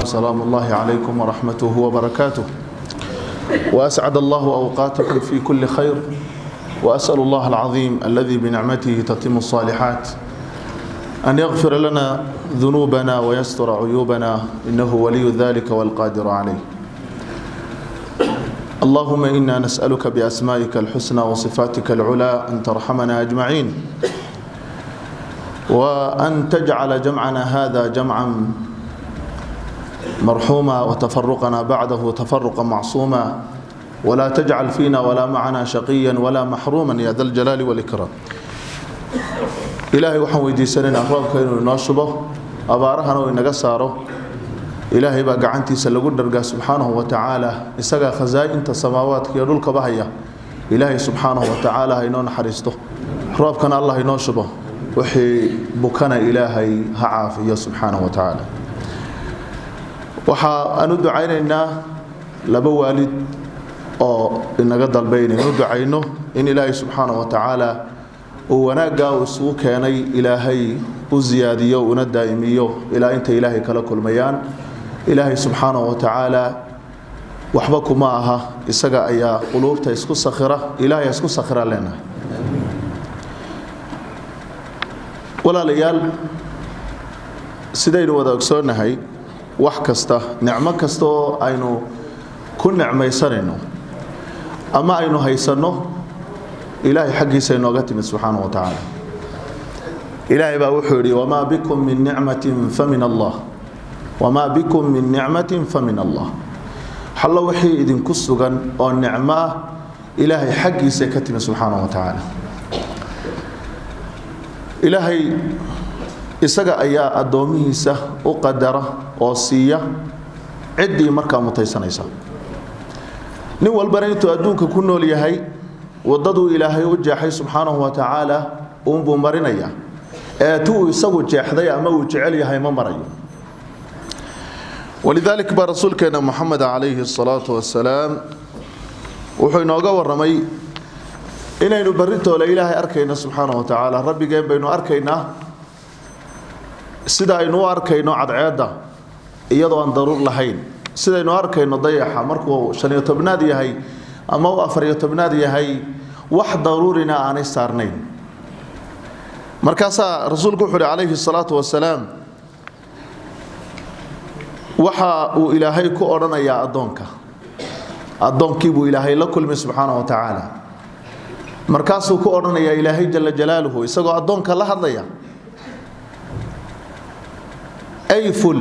سلام الله عليكم ورحمته وبركاته، وأسعد الله أوقاتكم في كل خير، وأسأل الله العظيم الذي بنعمته تتم الصالحات أن يغفر لنا ذنوبنا ويستر عيوبنا، إنه ولي ذلك والقادر عليه. اللهم إنا نسألك بأسمائك الحسنى وصفاتك العلى أن ترحمنا أجمعين، وأن تجعل جمعنا هذا جمعا مرحوما، وتفرقنا بعده تفرقا معصوما، ولا تجعل فينا ولا معنا شقيا ولا محروما يا ذا الجلال والإكرام. Ilaahay waxaan weydiisanaynaa roobka inuu inoo shubo, abaarahana uu inaga saaro. Ilaahay baa gacantiisa lagu dhargaa subxaanahu wa tacaala, isagaa khasaa'inta samaawaadka iyo dhulkaba haya. Ilaahay subxaanahu wa tacaala ha inoo naxariisto, roobkana Allah inoo shubo, wixii bukana Ilaahay ha caafiyo subxaanahu wa tacaala. Waxa aan u ducaynaynaa laba waalid oo inaga dalbay inaynu ducayno in Ilaahay subxaanahu wa tacaala uu wanaaggaa uu isugu keenay Ilaahay u siyaadiyo una daa'imiyo ilaa inta Ilaahay kala kulmayaan. Ilaahay subxaanahu wa tacaala waxba kuma aha, isaga ayaa quluubta isku sakhira. Ilaahay isku sakhira leenahay. Walaalayaal, sidaynu wada ogsoonnahay, wax kasta, nicmo kasta oo aynu ku nicmaysanayno ama aynu haysanno, Ilaahay xaggiisa inooga timid subxaanahu wa tacaala. Ilaahay baa wuxuu yidhi: "Wamaa bikum min nicmatin fa min Allah, wamaa bikum min nicmatin fa min Allah." Xallo wixii idinku sugan oo nicmo ah Ilaahay xaggiisa ka timid subxaanahu wa tacaala. Ilaahay isaga ayaa addoomihiisa u qadara oo siiya ciddii markaa mutaysanaysa. Nin walbana intuu adduunka ku nool yahay waddaduu Ilaahay u jeexay subxaanahu wa tacaala uunbuu marinaya, ee tu uu isagu jeexday ama uu jecel yahay ma marayo. Walidaalik baa rasuulkeena Moxamed calayhi asalaatu wasalaam wuxuu inooga warramay inaynu berritoole Ilaahay arkayno subxaanahu wa tacaala. Rabbigeen baynu arkaynaa sida aynu u arkayno cadceedda iyadoo aan daruur lahayn, sidaynu arkayno dayaxa markuu 15aad yahay ama uu 14aad yahay, wax daruurina aanay saarnayn. Markaasaa rasuulku wuxu uhi calayhi salaatu wasalaam: waxa uu Ilaahay ku odhanayaa addoonka, addoonkii buu Ilaahay la kulmay subxaanahu wa tacaala, markaasuu ku odhanayaa Ilaahay jala jalaaluhu isagoo addoonka la hadlaya: "Ay ful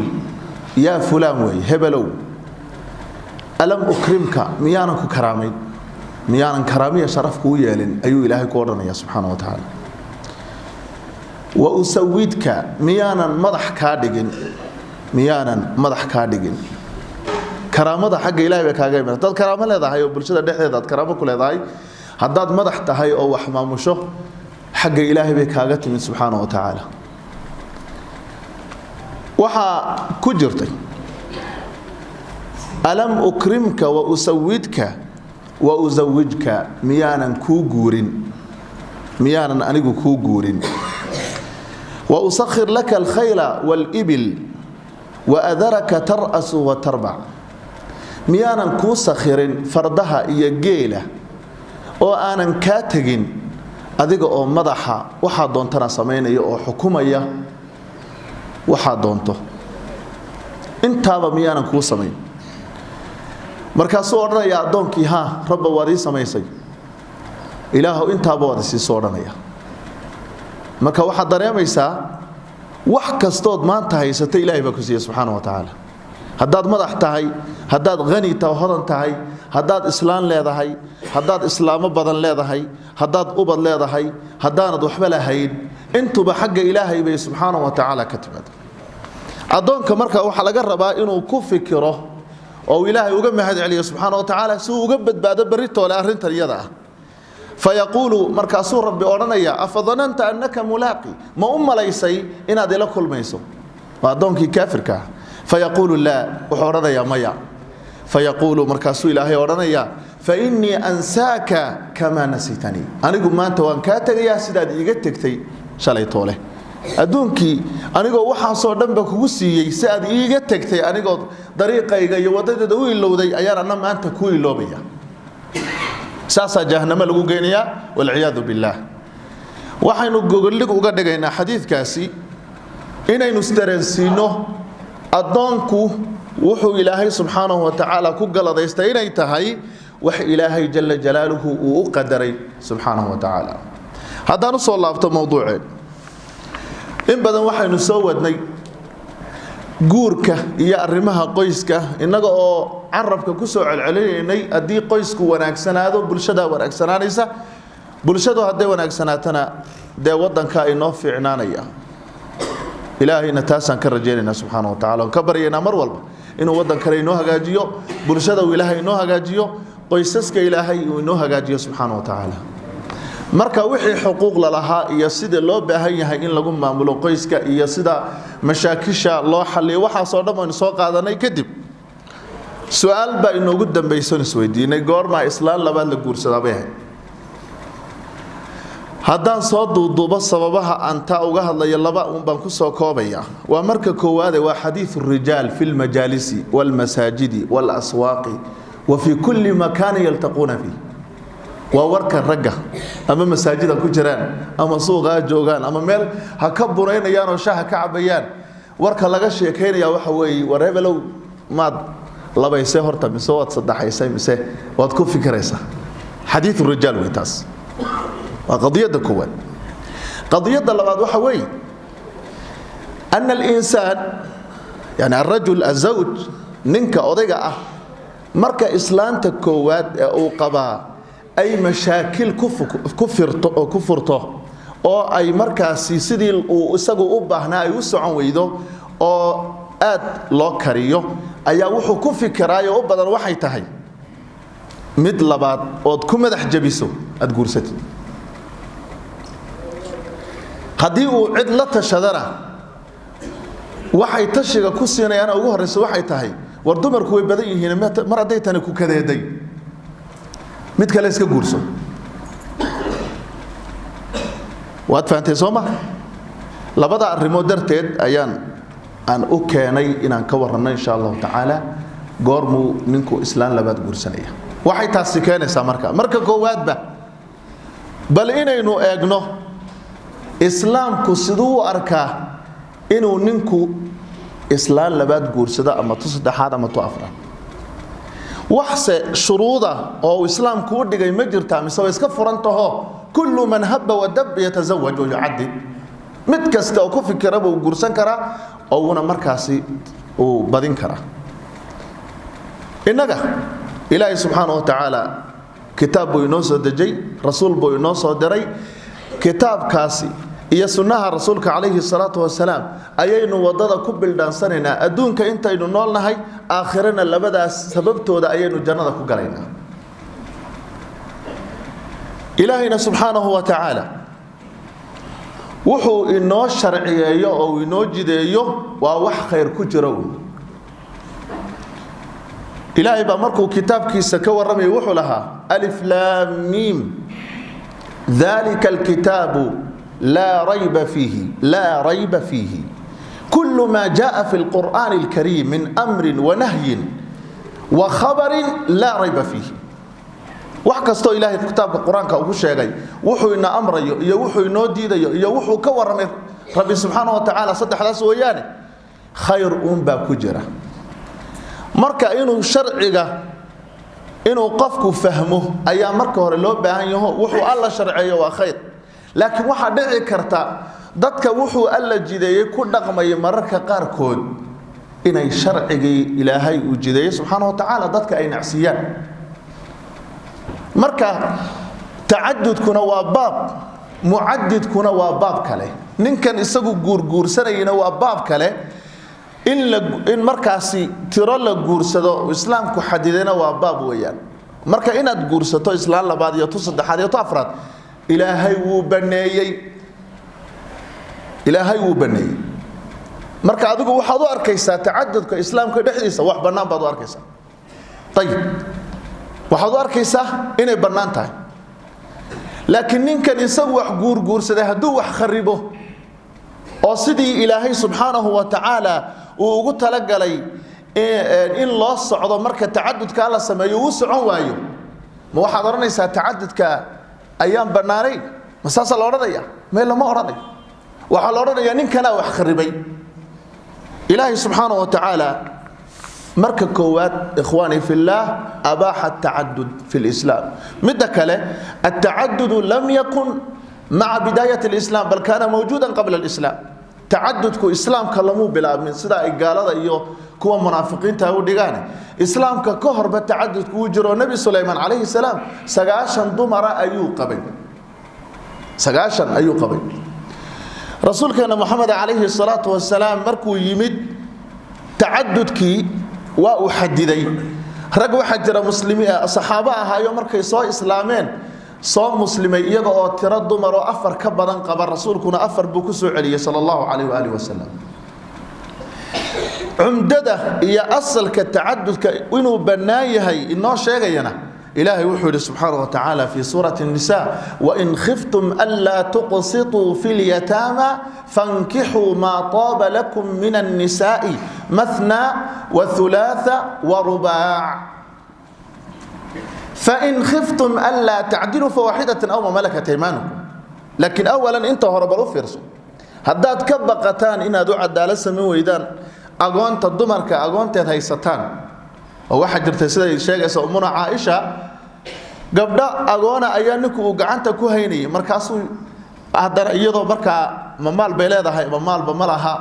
yaa fulaan, weeye hebelow, alam ukrimka, miyaanan ku karaamayn, miyaanan karaamiya sharaf kuu yeelin?" ayuu Ilaahay ku odhanaya subxaana wa tacaala. "Wa usawidka, miyaanan madax kaa dhigin, miyaanan madax kaa dhigin?" Karaamada xagga Ilahay bay kaaga iman. Haddaad karaamo leedahay oo bulshada dhexdeeda aad karaamo ku leedahay, haddaad madax tahay oo wax maamusho, xagga Ilaahay bay kaaga timid subxaana wa tacaala. Waxaa ku jirtay: "Alam ukrimka wa usawidka wa usawijka, miyaanan kuu guurin, miyaanan anigu kuu guurin? Wa usakhir laka alkhayla wاlbil wa adaraka tar'asu wa tarbac, miyaanan kuu sakhirin fardaha iyo geela oo aanan kaa tegin adiga oo madaxa waxaa doontana samaynaya oo xukumaya waxaa doonto? Intaaba miyaanan kuu samayn?" Markaasuu odhanaya addoonkii: "Haa Rabba, waad ii samaysay, Ilaahow, intaaba waad isiiso," odhanaya. Marka waxaad dareemaysaa wax kastood maanta haysata Ilahay baa ku siiya subxaana wa tacaala. Haddaad madax tahay, haddaad hani ta hodan tahay, haddaad islaan leedahay, haddaad islaamo badan leedahay, haddaad ubad leedahay, haddaanad waxba lahayn, intuba xagga Ilaahay bay subxaana wa tacaala ka timaada. Addoonka marka waxaa laga rabaa inuu ku fikiro oo uu Ilaahay uga mahad celiyo subxaana wa tacaala si uu uga badbaado berritoole arrintan iyada ah. Fayaquulu, markaasuu Rabbi odhanaya: "Afadananta annaka mulaaqi, ma u malaysay inaad ila kulmayso?" Waa addoonkii kaafirka ah. Fayaquulu laa, wuxuu odhanayaa maya. Fayaquulu, markaasuu Ilaahay odhanayaa: "Fainii ansaaka kamaa nasitanii, anigu maanta waan kaa tegayaa sidaad iiga tegtay shalay toole." Adduunkii anigoo waxaasoo dhanba kugu siiyey, si aad iiga tegtay anigoo dariiqayga iyo waddadeeda u ilowday, ayaan anna maanta ku iloobaya. Saasaa jahanamo lagu geynayaa, walciyaadu billaah. Waxaynu gogoldhig uga dhigaynaa xadiidkaasi inaynu isdareensiinno addoonku wuxuu Ilaahay subxaanahu wa tacaala ku galadaystay inay tahay wax Ilaahay jala jalaaluhu uu u qadaray subxaanahu wa tacaala. Haddaan usoo laabto mowduuceen, in badan waxaynu soo wadnay guurka iyo arrimaha qoyska, innaga oo carabka ku soo celcelinaynay haddii qoysku wanaagsanaado, bulshadaa wanaagsanaanaysa, bulshadu hadday wanaagsanaatana, dee waddanka inoo fiicnaanaya. Ilaahayna taasaan ka rajaynaynaa subxaana wa tacala, oon ka baryaynaa mar walba inuu waddankale inoo hagaajiyo, bulshada uu Ilaahay inoo hagaajiyo, qoysaska Ilaahay uu inoo hagaajiyo subxaana wa tacaala. Marka wixii xuquuq lalahaa iyo sida loo baahan yahay in lagu maamulo qoyska iyo sida mashaakisha loo xaliyo, waxaasoo dhan aynu soo qaadanay. Kadib su-aal baa inoogu dambayson isweydiinay: goormaa islaan labaad la guursadaa bay ahayd? Haddaan soo duuduubo sababaha aan taa uga hadlayo, laba un baan ku soo koobaya. Waa marka koowaade, waa xadiidu rijaal fi lmajaalisi walmasaajidi walaswaaqi wa fii kulli makaanin yaltaquuna fiih. Waa warka ragga, ama masaajida ku jiraan, ama suuqa ha joogaan, ama meel ha ka buraynayaan oo shaha ka cabayaan, warka laga sheekaynaya waxa weeye: war hebelow, maad labaysay horta, mise waad saddexaysay, mise waad ku fikiraysaa? Xadiidu rijaal wey taas. Waa qadiyadda koowaad. Qadiyadda labaad waxa weeye ana alinsaan, yani alrajul azawj, ninka odayga ah, marka islaanta koowaad ee uu qabaa ay mashaakil ku firto oo ku furto, oo ay markaasi sidii uu isagu u baahnaa ay u socon weydo oo aad loo kariyo, ayaa wuxuu ku fikiraayo u badan waxay tahay mid labaad ood ku madax jabiso aad guursatid. Haddii uu cid la tashadana, waxay tashiga ku siinayaan ugu horraysa waxay tahay: war dumarku way badan yihiin, mar hadday tani ku kadeeday, mid kale iska guurso. Waad fahantay soo ma? Labada arrimood darteed ayaan aan u keenay inaan ka warranno insha Allahu tacaala goormuu ninku islaan labaad guursanaya. Waxay taasi keenaysaa marka koowaadba bal inaynu eegno Islaamku siduu u arkaa inuu ninku islaan labaad guursado, ama tu saddexaad ama tu afraad. Waxse shuruuda oo uu Islaamku u dhigay ma jirtaa, mise way iska furan taho, kullu man haba wadab yatasawaj wa yucadid, mid kasta oo ku fikiraba uu guursan karaa oo uuna markaasi uu badin karaa? Innaga Ilaahay subxaana wa tacaala kitaab buu inoo soo dejay, rasuul buu inoo soo diray. Kitaabkaasi iyo sunnaha rasuulka calayhi salaatu wasalaam ayaynu waddada ku bildhaansanaynaa adduunka intaynu noolnahay, aakhirana labadaas sababtooda ayaynu jannada ku galaynaa. Ilaahayna subxaanahu wa tacaala wuxuu inoo sharciyeeyo oo uu inoo jideeyo waa wax khayr ku jiro uun. Ilaahay baa markuu kitaabkiisa ka warramayay wuxuu lahaa: alif laam miim, dalika alkitaabu laa rayba fiihi, laa rayba fiihi. Kul ma jaءa fi اlqur'an اlkariim min amri wanahyin wa khabarin laa rayba fiihi. Wax kastoo Ilaahay kitaabka Qur-aanka ugu sheegay, wuxuu ina amrayo iyo wuxuu inoo diidayo iyo wuxuu ka warramay Rabbi subxaana wa tacaala, saddexdaas weeyaane, khayr uun baa ku jira. Marka inuu sharciga inuu qofku fahmo ayaa marka hore loo baahan yaho. Wuxuu Alla sharceeyo waa khayr, laakiin waxaa dhici karta dadka wuxuu Alla jideeyey ku dhaqmaya mararka qaarkood inay sharcigii Ilaahay uu jideeyey subxaana wa tacaala dadka ay nacsiiyaan. Marka tacadudkuna waa baab, mucadidkuna waa baab kale, ninkan isagu guurguursanayana waa baab kale, in markaasi tiro la guursado Islaamku xadidayna waa baab weeyaan. Marka inaad guursato islaan labaad iyo tu saddexaad iyo tu afraad, Ilaahay wuu baneeyey, Ilaahay wuu baneeyey. Marka adigu waxaad u arkaysaa tacadudka Islaamka dhexdiisa wax bannaan baad u arkaysaa. Ayib, waxaad u arkaysaa inay bannaan tahay, laakiin ninkan isagu wax guurguursaday hadduu wax kharibo Oo sidii Ilaahay subxaanahu wa tacaala uu ugu talagalay in loo socdo marka tacadudkaa la sameeyo uu socon waayo, ma waxaad odhanaysaa tacadudka ayaan bannaanayn? Ma saasaa la odhanaya? Mee, lama odhanayo. Waxaa la odhanayaa ninkanaa wax kharibay. Ilaahay subxaanahu wa tacaala marka koowaad, ikhwaani fillaah, abaaxa atacadud fi lislaam. Midda kale, atacadudu lam yakun maca bidaayat alislaam, bal kaana mawjuudan qabla alislaam. Tacadudku islaamka lamuu bilaabmin sida ay gaalada iyo kuwa munaafiqiinta u dhigaan. Islaamka ka horba tacadudku uu jiro. Nebi Sulaymaan calayhi salaam 90 dumara ayuu qabay, 90 ayuu qabay. Rasuulkeena Moxamed calayhi salaatu wasalaam markuu yimid tacadudkii waa uu xadiday. Rag waxaa jira muslimi saxaabo ahaayo, markay soo islaameen soo muslimay iyaga oo tiro dumar oo 4 ka badan qaba. Rasuulkuna 4 buu ku soo celiyey, sala Allahu calayh waaalih wasalam. Cumdada iyo asalka tacadudka inuu bannaan yahay inoo sheegayana, Ilaahay wuxuu yidhi subxaanahu wa tacaala fi suurati الnisa: wain khiftum anlaa tuqsituu fi lyataama fankixuu maa taaba lakum min الnisaءi mathna wathulaatha warubaac, fain khiftum anlaa tacdiluu fawaaxidatan aw ma malakat aymaanukum. Laakiin awalan inta hore bal u fiirso: haddaad ka baqataan inaad u cadaalad samayn weydaan agoonta, dumarka agoonteed haysataan. Oo waxaa jirta, siday sheegaysa Ummuna Caaisha, gabdho agoona ayaa ninku uu gacanta ku haynayay. Markaasuu haddana iyadoo markaa ma maal bay leedahay, ma maalba ma laha,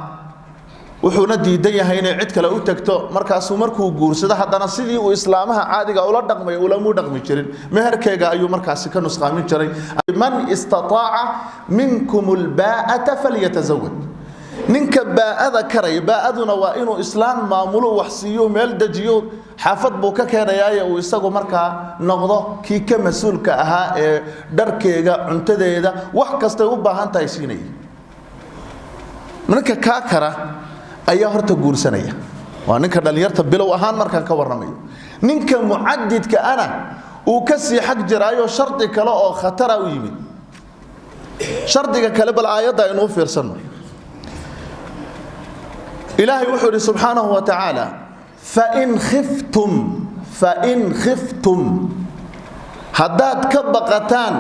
wuxuuna diidan yahay inay cid kale u tagto. Markaasuu markuu guursado haddana sidii uu islaamaha caadiga ula dhaqmay ulamuu dhaqmi jirin, meherkeega ayuu markaasi ka nusqaamin jiray. Man istataaca minkum albaa'ata falyatazawaj. Ninka baa'ada karaya, baa'aduna waa inuu islaan maamulo, wax siiyo, meel dejiyo, xaafad buu ka keenayaaye, uu isagu markaa noqdo kii ka mas-uulka ahaa ee dharkeega, cuntadeeda, wax kastay u baahan tahay siinaya. Ninka kaa kara ayaa horta guursanaya, waa ninka dhallinyarta bilow ahaan markaan ka warramayo. Ninka mucadidka ana uu ka sii xag jiraayo shardi kale oo khatara u yimid. Shardiga kale bal aayadda aynuu fiirsanno. Ilaahay wuxuu idhi subxaanahu wa tacaala: fain khiftum, fain khiftum, haddaad ka baqataan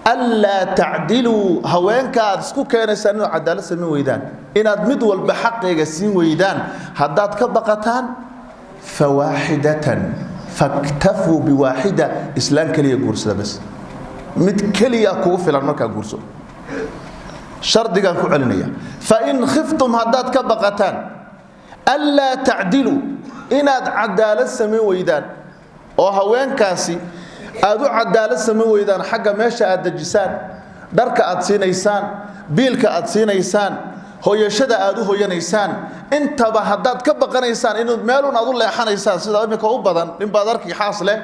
anlaa tacdiluu, haweenka aad isku keenaysaan inaad cadaalad samayn weydaan, inaad mid walba xaqeega siin weydaan haddaad ka baqataan, fawaaxidatan, faktafuu biwaaxida, islaan keliya guursada bas, mid keliya kugu filan markaa guurso. Shardigaan ku celinaya: fain khiftum, haddaad ka baqataan anlaa tacdiluu, inaad cadaalad samayn weydaan oo haweenkaasi aad u cadaalad samayn weydaan xagga meesha aad dejisaan, dharka aad siinaysaan, biilka aad siinaysaan, hoyashada aad u hoyanaysaan, intaba haddaad ka baqanaysaan inuu meelun aad u leexanaysaan, sida imika u badan, ninbaad arki xaas leh,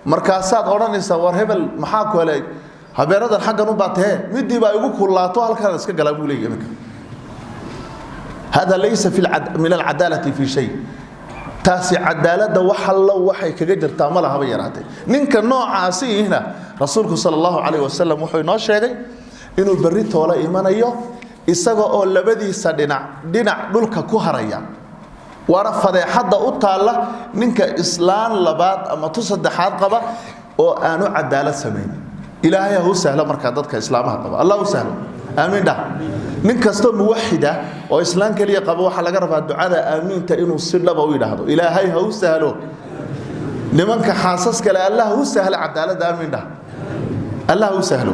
markaasaad odhanaysaa: "War hebel, maxaa ku helay? Habeenadan xaggan unbaa tahee." Midii baa igu kullaato, halkaan iska galaa, buu leeyahy iminka. Hada laysa min alcadaalati fi shay. Taasi cadaaladda wax allo waxay kaga jirtaa ma lahaba yaraatay. Ninka noocaasi ihna, rasuulku sala Allahu calayh wasalam wuxuu inoo sheegay inuu berri toole imanayo isaga oo labadiisa dhinac dhinac dhulka ku haraya. Waana fadeexadda u taalla ninka islaan labaad ama tu saddexaad qaba oo aanu cadaalad samayn. Ilaahay ha u sahlo markaa dadka islaamaha qaba, Allah u sahlo, aamiin dhah. Nin kastoo muwaxida oo islaan keliya qaba waxaa laga rabaa ducada aamiinta inuu si dhaba u yidhaahdo: "Ilaahay ha u sahlo nimanka xaasas kale, Allah ha u sahlo cadaaladda." Aamiin dhah, Allah ha u sahlo.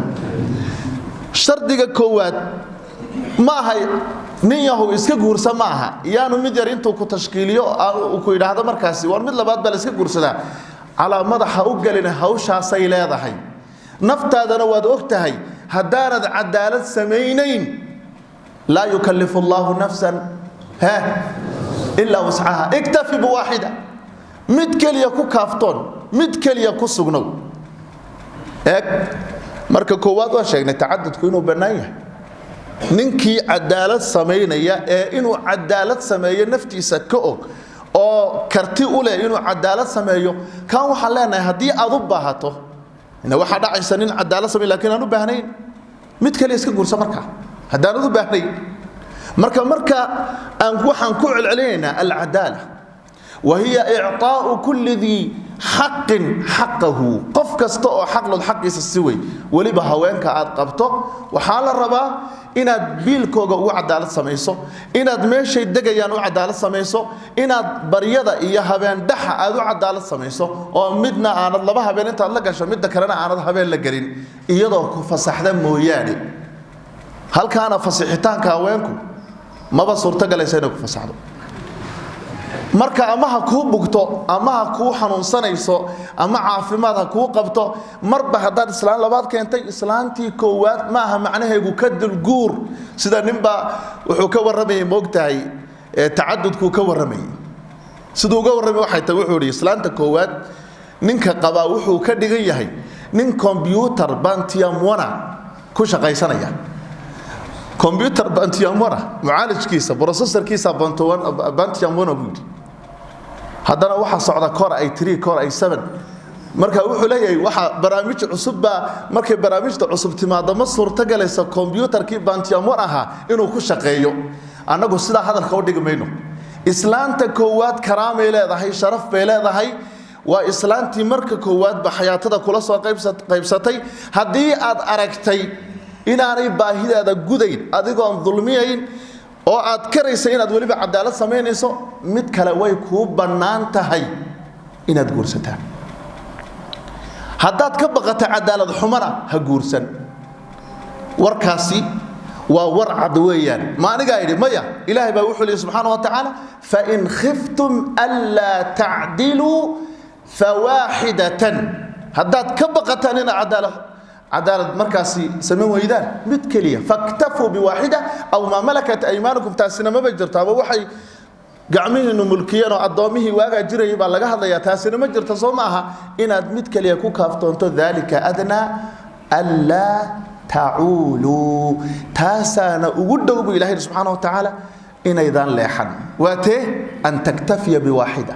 Shardiga koowaad ma aha nin yahow iska guursa, ma aha yaanu mid yar intuu ku tashkiiliyo ku yidhaahdo markaasi: "War mid labaad baa la iska guursadaa." Calaa madaxa u gelina hawshaasay leedahay. Naftaadana waad og tahay haddaanad cadaalad samaynayn. Laa yukallifu Allahu nafsan he ilaa wuscaha. Iktafi biwaaxida, mid keliya ku kaaftoon, mid keliya ku sugnow. Eeg, marka koowaad waa sheegnay tacadudku inuu bannaan yahay ninkii cadaalad samaynaya ee inuu cadaalad sameeyo naftiisa ka og oo karti u leh inuu cadaalad sameeyo. Kan waxaan leenahay, haddii aad u baahato, waxaa dhacaysa nin cadaalad samey lakiin aan u baahnayn, mid kaliya iska guursa markaa. Haddaanad u baahnayn. Marka aan waxaan ku celcelinaynaa alcadaala, wa hiya icطaa'u kulli dii xaqin xaqahu. Qof kasta oo xaqlood xaqiisa si wey. Weliba haweenka aad qabto waxaa la rabaa inaad biilkooga ugu cadaalad samayso, inaad meeshay degayaan u cadaalad samayso, inaad baryada iyo habeendhaxa aad u cadaalad samayso, oo midna aanad laba habeen intaad la gasho midda kalena aanad habeen la gelin, iyadoo ku fasaxda mooyaane. Halkaana fasixitaanka haweenku maba suurtogalaysa inay ku fasaxdo. Marka ama ha kuu bugto, ama ha kuu xanuunsanayso, ama caafimaad ha kuu qabto, marba haddaad islaan labaad keentay, islaantii koowaad maaha macnaheegu ka dulguur. Sida ninbaa wuxuu ka warramayay, moogtahay, tacadudkuu ka warramayay. Siduu uga warramay waxay tahay, wuxuu ihi islaanta koowaad ninka qabaa wuxuu ka dhigan yahay nin combyuutar Pentium 1 ku shaqaysanaya. Combyuutar Pentium 1, mucaalijkiisa, processorkiisa Pentium 1 buu yidhi. Haddana waxaa socda Core i3, Core i7. Marka wuxuu leeyahay waxa barnaamij cusub baa, markay barnaamijta cusub timaado ma suurtogalaysa combyuutarkii Pentium 1 ahaa inuu ku shaqeeyo. Annagu sidaa hadalka u dhigi mayno. Islaanta koowaad karaamay leedahay, sharaf bay leedahay. Waa islaantii marka koowaadba xayaatada kula soo qaybsatay. Haddii aad aragtay inaanay baahidaada gudayn, adigoon dulmiyayn oo aad karaysa inaad weliba cadaalad samaynayso, mid kale way kuu bannaan tahay inaad guursataa. Haddaad ka baqata cadaalad xumana, ha guursan. Warkaasi waa war cad weeyaan. Ma anigaa idhi? Maya. Ilaahay baa wuxuu leeyahy subxaana wa tacaala: fain khiftum anlaa tacdiluu fawaaxidatan. Haddaad ka baqataan inaad cadaalad markaasi samayn weydaan, mid keliya, faktafuu biwaaxida aw maa malakat aymaanukum. Taasina maba jirto, ama waxay gacmihiinu mulkiyeen oo addoommihii waagaa jirayay baa laga hadlayaa. Taasina ma jirto, soo ma aha inaad mid keliya ku kaaftoonto? Dalika adnaa anlaa tacuuluu. Taasaana ugu dhow buu ilahay subxaana wa tacaala inaydaan leexan. Waa tee? An taktafiya biwaaxida,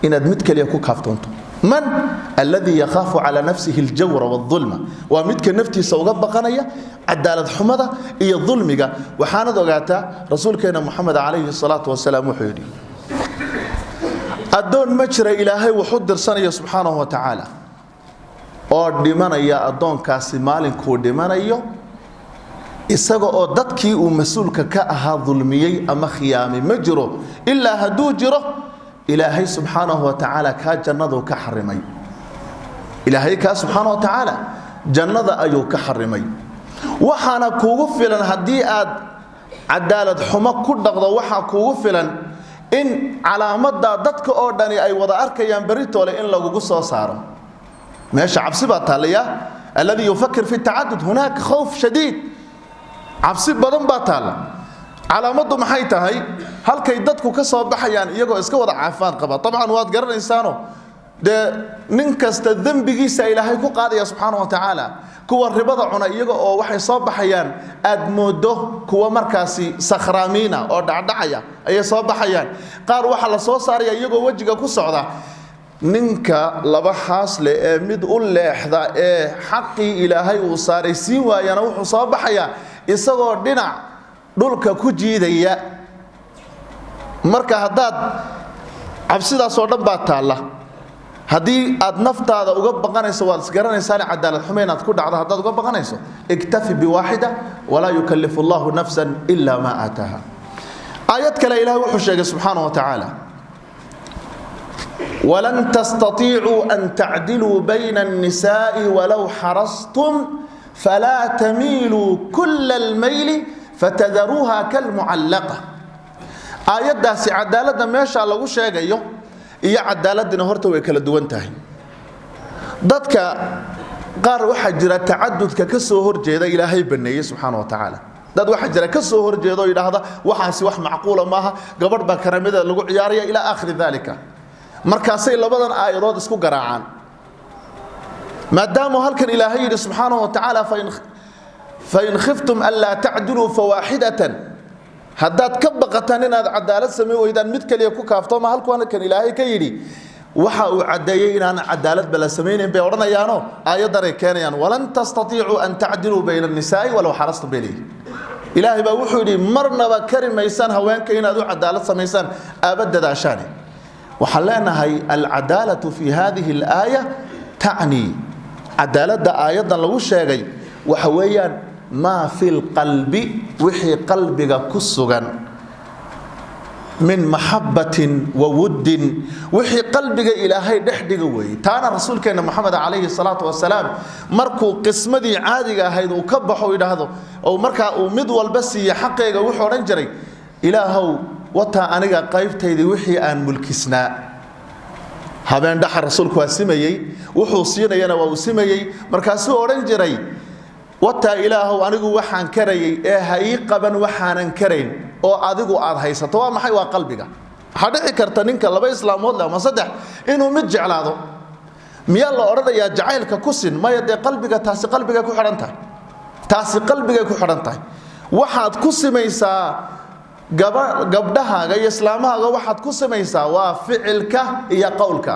inaad mid keliya ku kaaftoonto. Man alladii yakhaafu calaa nafsihi aljawra waاlظulma, waa midka naftiisa uga baqanaya cadaalad xumada iyo dulmiga. Waxaanad ogaataa, rasuulkeena Moxamed calayhi salaatu wasalaam wuxuu yidhi: addoon ma jira Ilaahay wuxu dirsanaya subxaanahu wa tacaala oo dhimanaya, addoonkaasi maalinkuu dhimanayo isaga oo dadkii uu mas-uulka ka ahaa dulmiyey ama khiyaamay ma jiro. Ilaa hadduu jiro, Ilaahay subxaanahu wa tacaala kaa jannaduu ka xarimay. Ilaahay kaa subxaana wa tacaala jannada ayuu ka xarimay. Waxaana kuugu filan haddii aad cadaalad xumo ku dhaqdo, waxaa kuugu filan in calaamadaa dadka oo dhani ay wada arkayaan beritoole in lagugu soo saaro. Meesha cabsi baa taallaya. Alladii yufakir fi tacadud, hunaaka khawf shadiid, cabsi badan baa taalla. Calaamaddu maxay tahay? Halkay dadku ka soo baxayaan iyagoo iska wada caafimaad qaba. Dabcan waad garanaysaano dee, nin kasta dembigiisa Ilaahay ku qaadaya subxaana wa tacaala. Kuwa ribada cuna iyaga oo waxay soo baxayaan aad moodo kuwa markaasi sakhraamiina oo dhacdhacaya ayay soo baxayaan. Qaar waxaa la soo saaraya iyagoo wejiga ku socda. Ninka laba xaasle ee mid u leexda ee xaqii Ilaahay uu saaray siin waayana, wuxuu soo baxayaa isagoo dhinac dhulka ku jiidaya. Marka haddaad cabsidaasoo dhan baa taalla, haddii aad naftaada uga baqanayso, waad isgaranaysaane, cadaalad xumo inaad ku dhacdo haddaad uga baqanayso, iktafi biwaaxida, walaa yukallifu allahu nafsan ila maa aataaha. Aayad kale Ilahay wuxuu sheegay subxaana wa tacaala: walan tastatiicuu an tacdiluu bayna الnisaa'i walow xarastum falaa tamiiluu kula almayli fatadaruuha kalmucallaqa. Aayaddaasi cadaaladda meeshaa lagu sheegayo iyo cadaaladina horta way kala duwan tahay. Dadka qaar waxaa jira tacadudka ka soo horjeeda Ilaahay baneeyey subxaana wa tacaala. Dad waxaa jira ka soo horjeeda oo yidhaahda waxaasi wax macquula maaha, gabadh baa karaamada lagu ciyaaraya, ilaa aakhiri daalika. Markaasay labadan aayadood isku garaacaan, maadaama halkan Ilaahay yidhi subxaanahu wa tacaala: fain khiftum anlaa tacdiluu fawaaxidatan. Haddaad ka baqataan inaad cadaalad samayn weydaan, mid kaliya ku kaaftooma. Halku halkan Ilaahay ka yidhi waxa uu caddeeyey inaan cadaaladba la samaynayn bay odhanayaano, aayaddanay keenayaan: walan tastatiicuu an tacdiluu bayna annisaa'i walow xarastum, bay leeyihin. Ilaahay baa wuxuu yidhi marnaba kari maysaan haweenka inaad u cadaalad samaysaan aaba dadaashaane. Waxaan leenahay alcadaalatu fi hadihi alaaya tacni, cadaaladda aayaddan lagu sheegay waxa weeyaan maa fi lqalbi, wixii qalbiga ku sugan min maxabbatin wa wuddin, wixii qalbiga Ilaahay dhex dhiga weeyey. Taana rasuulkeenna Maxamed calayhi salaatu wasalaam markuu qismadii caadiga ahayd uu ka baxo, yidhaahdo oo markaa uu mid walba siiye xaqeega, wuxuu odhan jiray: Ilaahow, wataa aniga qaybtaydii wixii aan mulkisnaa. Habeen dhaxa rasuulku waa simayey, wuxuu siinayana waa uu simayey. Markaasuu odhan jiray: wataa Ilaahow anigu waxaan karayay, ee ha ii qaban waxaanan karayn oo adigu aad haysato. Waa maxay? Waa qalbiga. Waxaa dhici karta ninka laba islaamood leh ama saddex inuu mid jeclaado. Miyaa la odhanayaa jacaylka ku sin? Maya, dee qalbiga, taasi qalbigay ku xidhan tahay, taasi qalbigay ku xidhan tahay. Waxaad ku simaysaa gabdhahaaga iyo islaamahaaga, waxaad ku simaysaa waa ficilka iyo qowlka.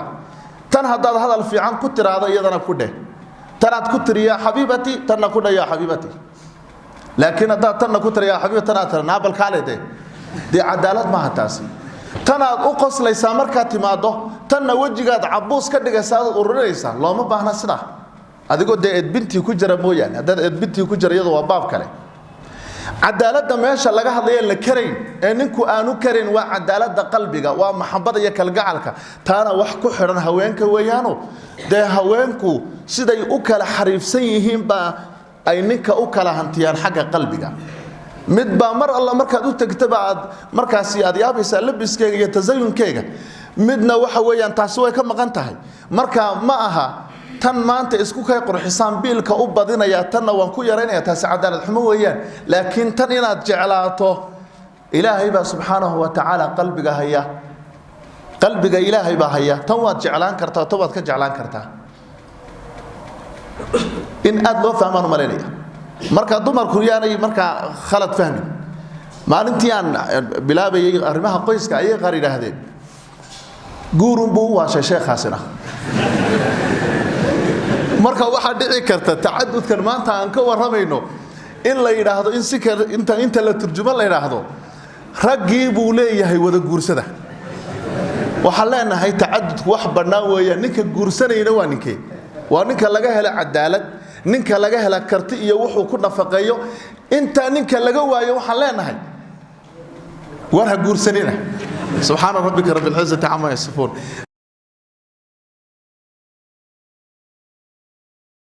Tan haddaad hadal fiican ku tiraahdo, iyadana ku dheh. Tanaad ku tiri yaa xabiibati, tanna ku dheh yaa xabiibati. Laakiin haddaad tanna ku tiri yaa xabiibati, tanaad tira naabal kaale, dee cadaalad maaha taasi. Tanaad u qoslaysaa markaad timaado, tanna wejigaad cabuus ka dhigaysaa, aad ururinaysaa. Looma baahna sidaa, adigoo dee edbintii ku jira mooyaane. Haddaad edbintii ku jira, iyadu waa baab kale. Cadaaladda meesha laga hadlaya la karayn ee ninku aanu karayn waa cadaaladda qalbiga, waa maxabada iyo kalgacalka. Taana wax ku xidhan haweenka weeyaano, dee haweenku siday u kala xariifsan yihiin baa ay ninka u kala hantiyaan xagga qalbiga. Mid baa mar alla markaad u tagtaba aad markaasi aad yaabaysaa labiskeega iyo tasayunkeyga, midna waxa weeyaan taasi way ka maqan tahay. Marka ma aha tan maanta isku kay qurxisaan biilka u badinaya, tanna waan ku yaraynaya, taasi cadaalad xumo weeyaan. Laakiin tan inaad jeclaato, Ilaahay baa subxaanahu wa tacaala qalbiga haya, qalbiga Ilaahay baa haya. Tan waad jeclaan kartaa, tan waad ka jeclaan kartaa. In aad loo fahmaan u malaynaya. Marka dumarku yaanay markaa khalad fahmin. Maalintii aan bilaabayay arrimaha qoyska ayay qaar yidhaahdeen guurunbuu u waashay sheekhaasina. Marka waxaa dhici karta tacadudkan maanta aan ka warramayno in la yidhaahdo, in si inta la turjumo la yidhaahdo raggii buu leeyahay wada guursada. Waxaan leenahay tacadudku wax bannaan weeyaan. Ninka guursanayna waa ninkee? Waa ninka laga helo cadaalad, ninka laga hela karti iyo wuxuu ku nafaqeeyo. Intaa ninka laga waayo, waxaan leenahay war ha guursanina. Subxaana rabbika rabbil cizzati camaa yasifuun.